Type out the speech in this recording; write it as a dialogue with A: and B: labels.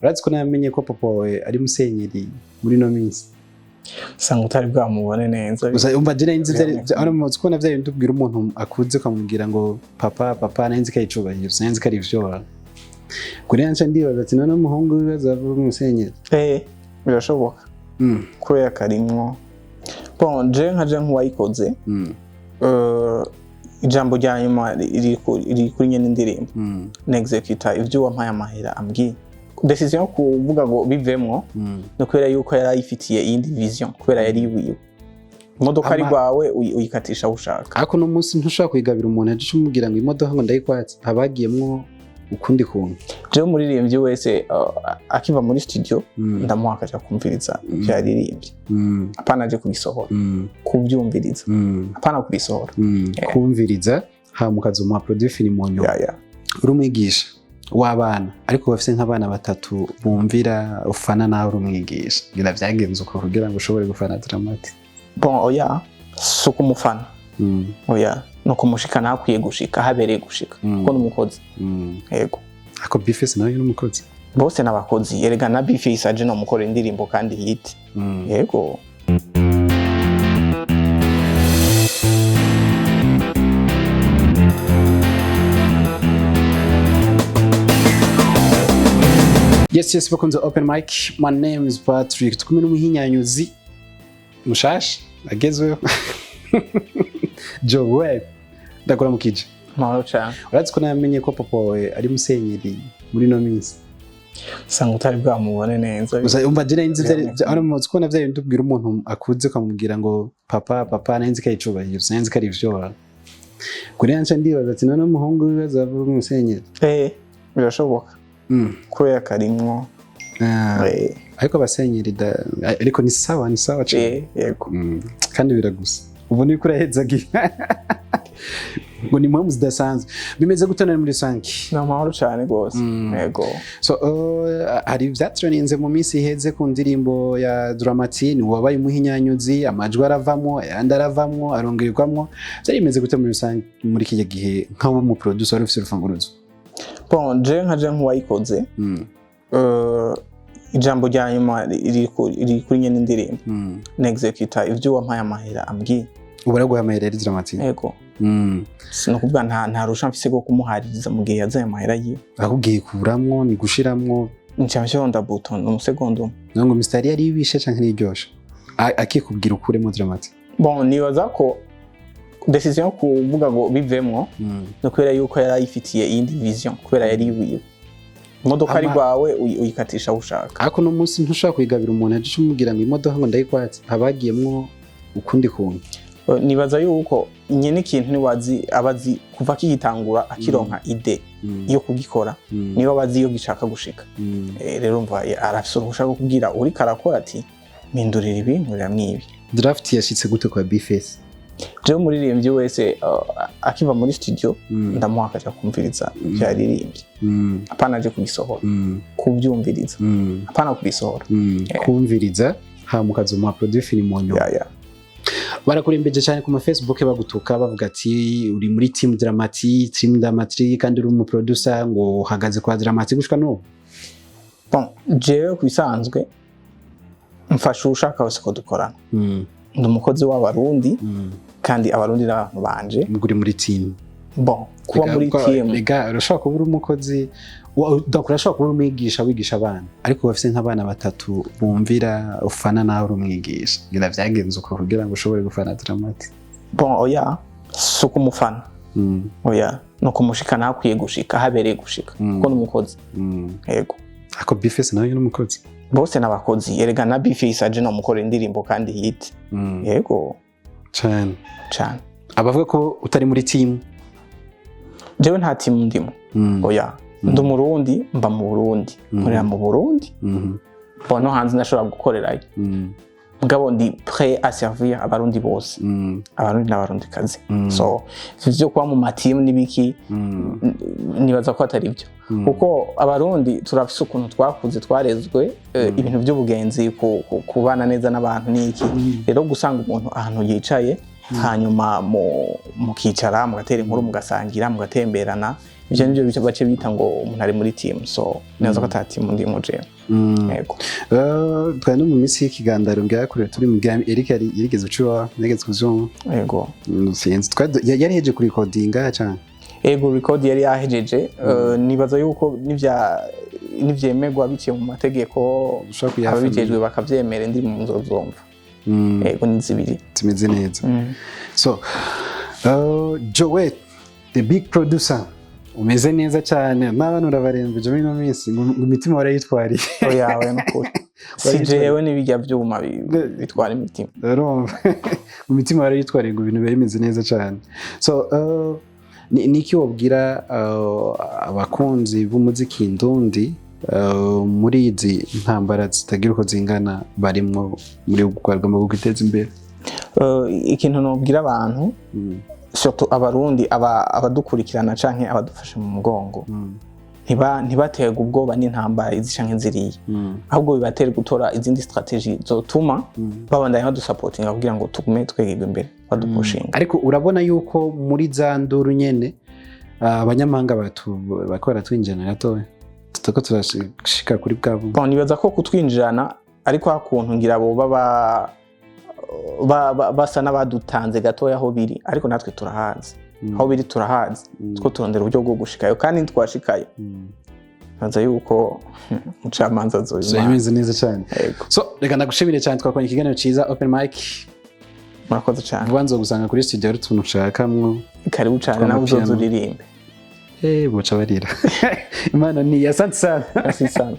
A: Urazi ko namenye ko papa wawe ari musenyeri muri ino minsi?
B: Usanga utari bwamubone neza.
A: Gusa umva, je nari nzi uramaze kubona vya bindi ubwira umuntu akuze, ukamubwira ngo papa, papa, nari nzi ko ari icubahiro, sinari nzi ko ari ivyo. Kuri nca ndibaza ati: none umuhungu wiwe azava umusenyeri?
B: Eh, birashoboka kubera karimwo. Bon, je nka je nk'uwayikoze, ijambo rya nyuma riri kuri nyene indirimbo. Nexecuta ivyo wampaye amahera ambwiye. Décision yo kuvuga ngo bivemwo ni kubera yuko yari ayifitiye iyindi vision, kubera yari iwiwe. Imodoka ari rwawe, uyikatisha aho ushaka.
A: Ariko uno munsi ntushobora kuyigabira umuntu aje umubwira ngo imodoka ngo ndayikwatse, habagiyemwo ukundi kuntu.
B: Jewe umuririmbyi wese akiva muri studio, ndamuha akaja kumviriza ivyo yaririmbye. Apana aje kubisohora, kubyumviriza, apana kubisohora.
A: Kumviriza, hama ukazomuha produit fini mu nyuma.
B: Ya.
A: Uri umwigisha w'abana, ariko bafise nk'abana batatu bumvira ufana, nawe uri umwigisha. Ngira vyagenze uko kugira ngo ushobore gufana Drama-T?
B: Bon, oya, si ukumufana. Oya, ni ukumushikana aho akwiye gushika, habereye gushika, kuko ni umukozi. Yego.
A: Ako B-Face nawe ni umukozi?
B: Bose n'abakozi. Erega na B-Face aje no mukorera indirimbo kandi hit. Yego.
A: Yes, bakunze Open Mic, my name is Patrick. Turi kumwe n'umuhinyanyuzi mushasha agezweho, Joel. Ndakuramukije.
B: Mahoro cane.
A: Urazi ko namenye ko papa wawe ari musenyeri muri ino minsi?
B: Usanga utari bwamubone neza.
A: Gusa umva, je nari nzi uramaze kubona vya bindi ubwira umuntu akuze, ukamubwira ngo papa, papa, nari nzi ko ari icubahiro, sinari nzi ko ari ivyo. Kuri nca ndibaza ati: none umuhungu wiwe azava umusenyeri?
B: Eh, birashoboka kubera karimwo.
A: Ariko abasenyeri ariko ni sawa, ni sawa cane.
B: Yego.
A: Kandi biragusa, ubu niko urahezagira ngo ni impamvu zidasanzwe. Bimeze gute nari muri rusange?
B: Ni amahoro cane rwose. Yego.
A: So hari ivyatroninze mu minsi iheze ku ndirimbo ya Drama-T. Ni wabaye umuhinyanyuzi, amajwi aravamwo, ayandi aravamwo, arongerwamwo. Vyari bimeze gute muri rusange muri kiriya gihe, nk'abo mu producer wari ufise urufunguruzo?
B: Bon, je nka je nk'uwayikoze, ijambo rya nyuma riri kuri nyene indirimbo. Nexecuta ivyo wampaye amahera ambwiye.
A: Ubu araguha amahera yari Drama-T?
B: Yego. Si ukuvuga nta rusha mfise rwo kumuhaririza mu gihe yazanye amahera yiwe.
A: Akubwiye kuramwo ni gushiramwo?
B: Nca mfyonda bouton ni umusegonda umwe.
A: Ngo Mr yari yibishe canke niryoshe, akikubwira ukuremo Drama-T?
B: Bon, nibaza ko décision yo kuvuga ngo bivemwo ni kubera yuko yari ayifitiye iyindi vision, kubera yari iwiwe. Imodoka ari rwawe, uyikatisha aho ushaka.
A: Ariko uno munsi ntushobora kuyigabira umuntu aje umubwira ngo imodoka ngo ndayikwatse, habagiyemwo ukundi kuntu.
B: Nibaza yuko nyene ikintu niwazi abazi kuva akigitangura, akironka idée yo kugikora, niwe abazi iyo gishaka gushika. Rero mva arafise uruhusha rwo kubwira uriko arakora ati: mpindurira ibi, nkorera ibi.
A: Draft yashitse gute kwa B-Face?
B: Jewe umuririmbyi wese akiva muri studio, ndamuha akaja kumviriza ivyo yaririmbye. Apana aje kubisohora, kubyumviriza, apana kubisohora.
A: Kumviriza, hama ukazomuha produit fini mu nyuma.
B: Ya.
A: Barakurembeje cyane ku ma Facebook, bagutuka, bavuga ati uri muri team Drama-T, team Drama-T, kandi uri umu producer, ngo uhagaze kwa Drama-T gushika n'ubu.
B: Bon, jewe ku bisanzwe mfasha ushaka wese ko dukorana. Ndi umukozi w'Abarundi, kandi Abarundi n'abantu banje.
A: Uri muri team?
B: Bon, kuba muri team
A: Rega urashobora kuba uri umukozi donc urashobora kuba uri umwigisha wigisha abana, ariko bafise nk'abana batatu bumvira ufana, nawe uri umwigisha. Ngira vyagenze uko kugira ngo ushobore gufana Drama-T?
B: Bon, oya, si ukumufana. Oya, ni ukumushikana aho akwiye gushika, habereye gushika, kuko ni umukozi. Yego.
A: Ako B-Face nawe ni umukozi?
B: Bose n'abakozi. Erega na B-Face aje no mukorera indirimbo kandi hit. Yego.
A: Cane.
B: Cane.
A: Abavuga ko utari muri team?
B: Jewe nta team ndimo. Oya, ndi Umurundi, mba mu Burundi, nkorera mu Burundi. Bon, no hanze ndashobora gukorerayo, mugabo ndi prêt à servir Abarundi bose, Abarundi n'Abarundikazi. So ivyo kuba mu matimu n'ibiki, nibaza ko atari byo, kuko Abarundi turafise ukuntu twakuze, twarezwe, ibintu by'ubugenzi, kubana neza n'abantu n'iki. Rero gusanga umuntu ahantu yicaye Hanyuma mukicara, mugatera inkuru, mugasangira, mugatemberana. Ivyo nivyo bace bita ngo umuntu ari muri team. So neza ko ata team ndimwo jewe. Yego.
A: Twari no mu minsi y'ikigandaro ngira kure turi mu gihe Eric yari yarigeze uciwa, yarigeze kuvyumva.
B: Yego.
A: Sinzi, yari heje kurikodinga cyane.
B: Ego, record yari yahejeje. Nibaza yuko nivyemerwa biciye mu mategeko,
A: ushobora kuyaha.
B: Ababijejwe bakavyemera, indirimbo muzozumva. Ego, ni zibiri.
A: Zimeze neza. So Joel the big producer, umeze neza cyane n'abana urabarembeje muri ino minsi, ngo imitima warayitwariye.
B: Oya, oya, nukuri si jewe, n'ibijya vyuma bitwara imitima.
A: Urumva, mu mitima warayitwariye, ngo ibintu biba bimeze neza cyane. So ni iki wobwira abakunzi b'umuziki ndundi muri izi ntambara zitagira uko zingana barimwo muri rwagomba kwiteza imbere?
B: Ikintu nobwira abantu, surtout Abarundi, abadukurikirana canke abadufashe mu mugongo, ntibaterwe ubwoba n'intambara izi canke ziriya, ahubwo bibatere gutora izindi stratégie zotuma babandanya badusapotinga kugira ngo tugume twegerwa imbere, badupushinga.
A: Ariko urabona yuko muri za nduru nyene abanyamahanga bariko baratwinjirana gatoya, tutako turashika kuri bwa bumwe.
B: Bon, nibaza ko kutwinjirana ariko hakuntu ngira boba basa n'abadutanze gatoya aho biri, ariko natwe turahazi. Aho biri turahazi. Two turondera uburyo bwo gushikayo, kandi ntitwashikayo, nibaza yuko umucamanza
A: So,
B: azoyimana.
A: Imeze neza cyane.
B: Yego.
A: So reka ndagushimire cyane, twakoranye ikiganiro cyiza, open mic.
B: Murakoze cyane.
A: Vuba nzogusanga kuri studio hari utuntu ushakamwo.
B: Karibu cyane nawe.
A: Tw'amapiano.
B: Uzoza uririmbe.
A: Eh, boca barira. Imana ni asante sana.
B: Merci sana.